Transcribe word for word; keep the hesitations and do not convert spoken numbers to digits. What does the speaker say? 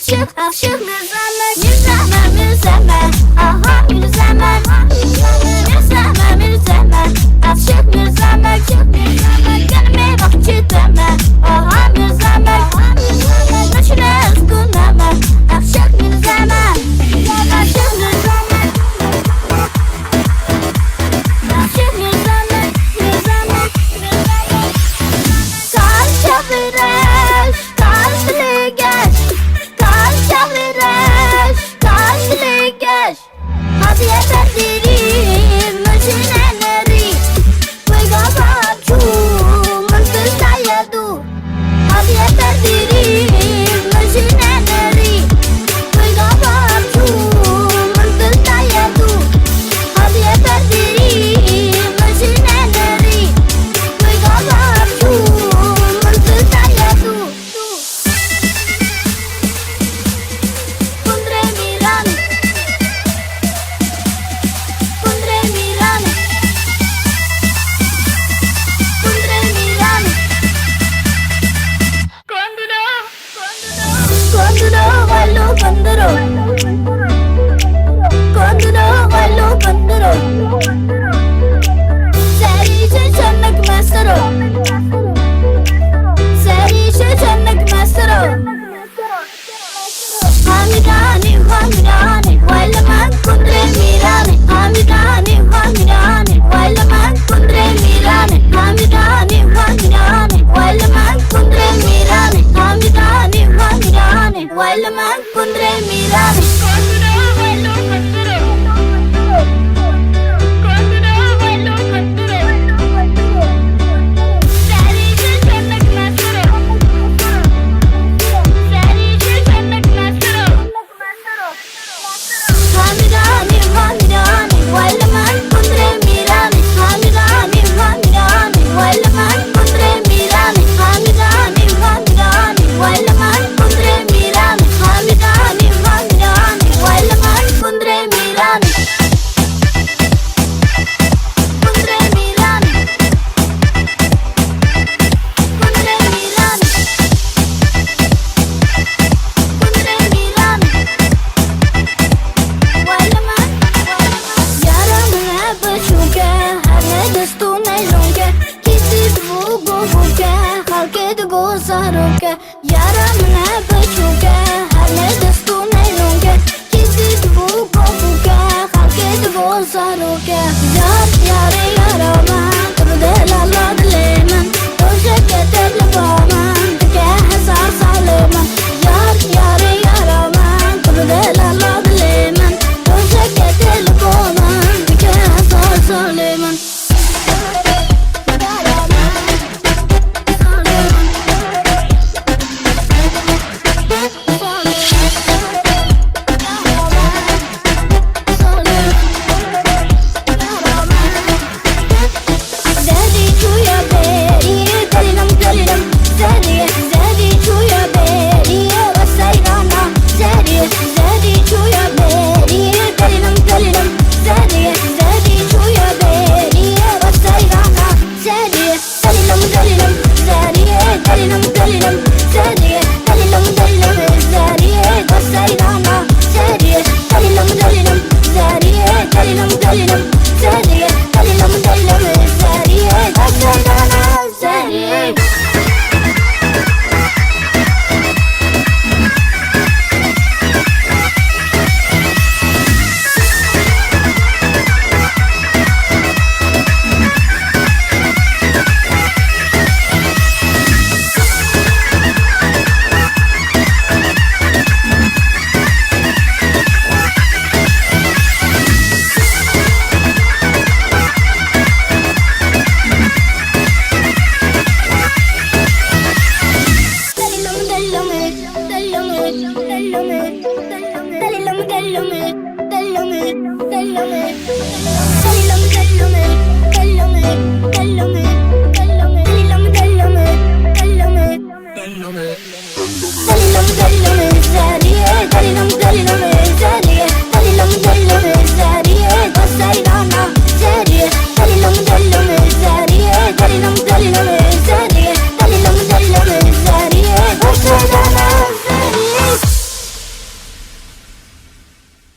Şık, af şık, müzeme, müzeme, müzeme, aha müzeme, müzeme, müzeme, af şık, müzeme, şık, müzeme, gelme bak çiteme, aha müzeme, müzeme, başına ıskuneme, af şık, müzeme, müzeme, şık, müzeme, af şık, müzeme, müzeme, müzeme, kar çevireş, kar dilegeş. Kar çevireş, kar dilegeş. Hadiye berdirî, mijine nerî. Wê gava çû, min dil daye dû. Hadiye berdirî, mijine nerî. Wê gava çû, min dil daye dû. Hadiye berdirî, mijine nerî. Wê gava çû, min dil daye dû. Kundrê Mîranê. Kundrê Mîranê. Kundrê Mîranê. Kundro, kundro, kundro, welo kundro. Kundro, welo kundro. Serî çeçenek mesro. Serî çeçenek mesro. Hamîdanî, Hamîdanî, wele me kundrê Mîranê. Hamîdanî, Hamîdanî, wele me kundrê Mîranê. Hamîdanî, Hamîdanî, wele me kundrê Mîranê. Hamîdanî, Hamîdanî, wele me kundrê Mîranê. Hamîdanî, Hamîdanî, wele me kundrê Mîranê. Hamîdanî, Hamîdanî, wele me kundrê Mîranê. Hamîdanî, Hamîdanî, wele me kundrê Mîranê. Hamîdanî, Hamîdanî, wele me kundrê Mîranê. Kundrê Mîranê. Kundrê Mîranê. Kundrê Mîranê. Wele me, wele me. Yara min e biçûk e, her ne dest û ne lûnk e. Kî dît bû govûk e, xelkê digo zarok e. Yara min e biçûk e, her ne dest û ne lûnk e. Kî dît bû govûk e, xelkê digo zarok e. Yar, yarê yara min, tu bi dila la dilê min. Rojeke te li ba min, dike hezar salê min. Yar, yarê yara min, tu bi dila la dilê min. Rojeke te li ba min, dike hezar salê min.